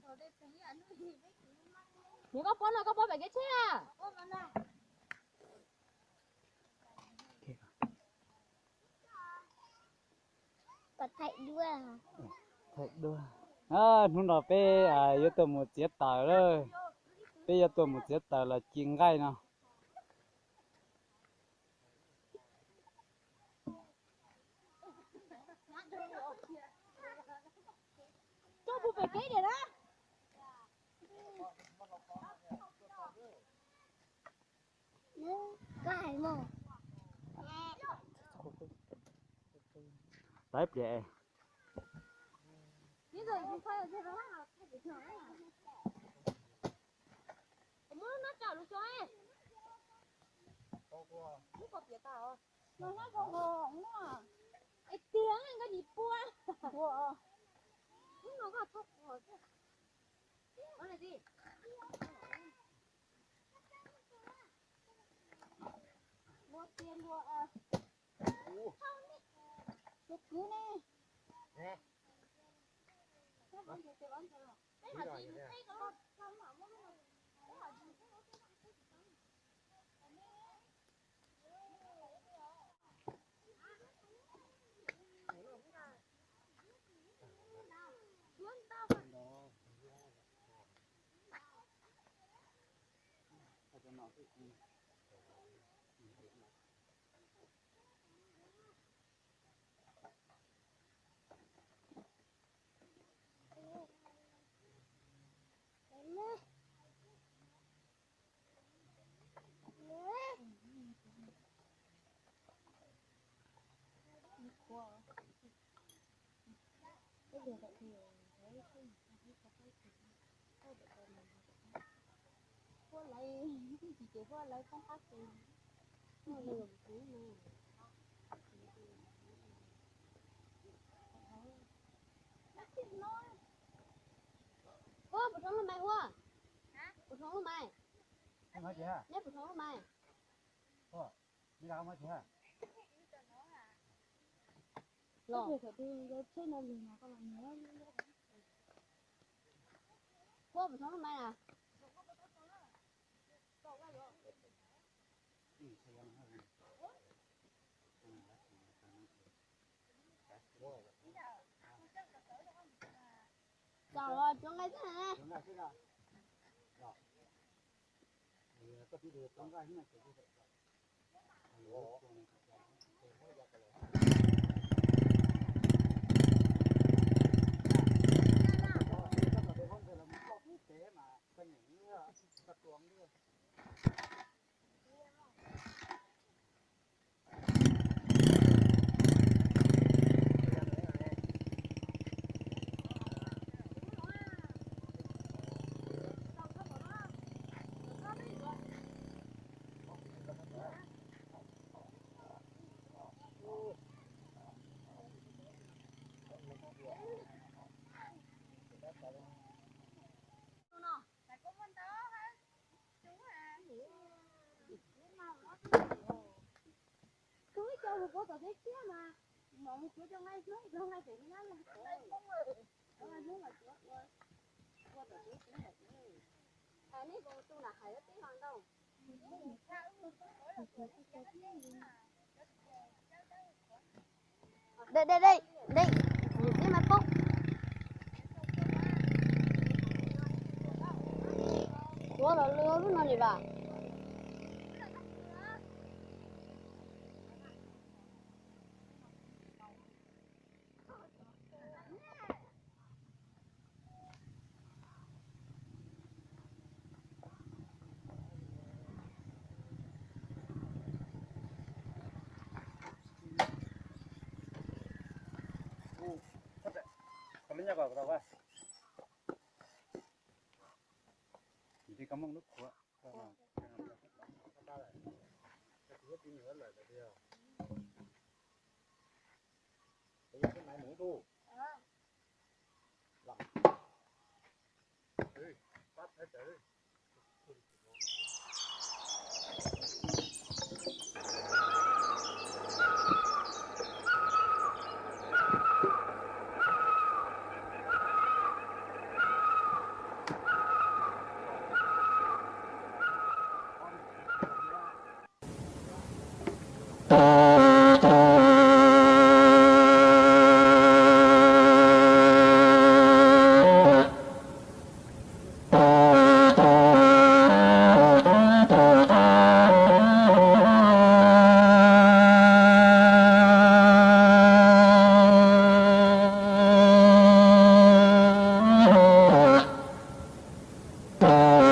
Nws koj pob no koj pob pem kev tsheb a. Thaij duab. Hnub no peb yuav tuaj mus txiav taws lawm. Peb yuav tuaj mus txiav taws los ci nqaij no. Tau ib pliag. Ua puas thoob lub mais ua? Puas thoob lub mais? Neb puas thoob lub mais? Los. Ua puas thoob lub mais na? Txaus los tsuav nqaij xwb na. Kuv ib co mus kuv tom teb siab mas, mam mus kuv cov nqaij hnub ib co nqaij pem nyab los. Hnub los tsuav ua, ua tom teb siab. Hais nej tus nram hais teb los ntau. Dej, dej, dej, dej, nim tib mas poob. Tuav los lwj lub no ni vas. Ov,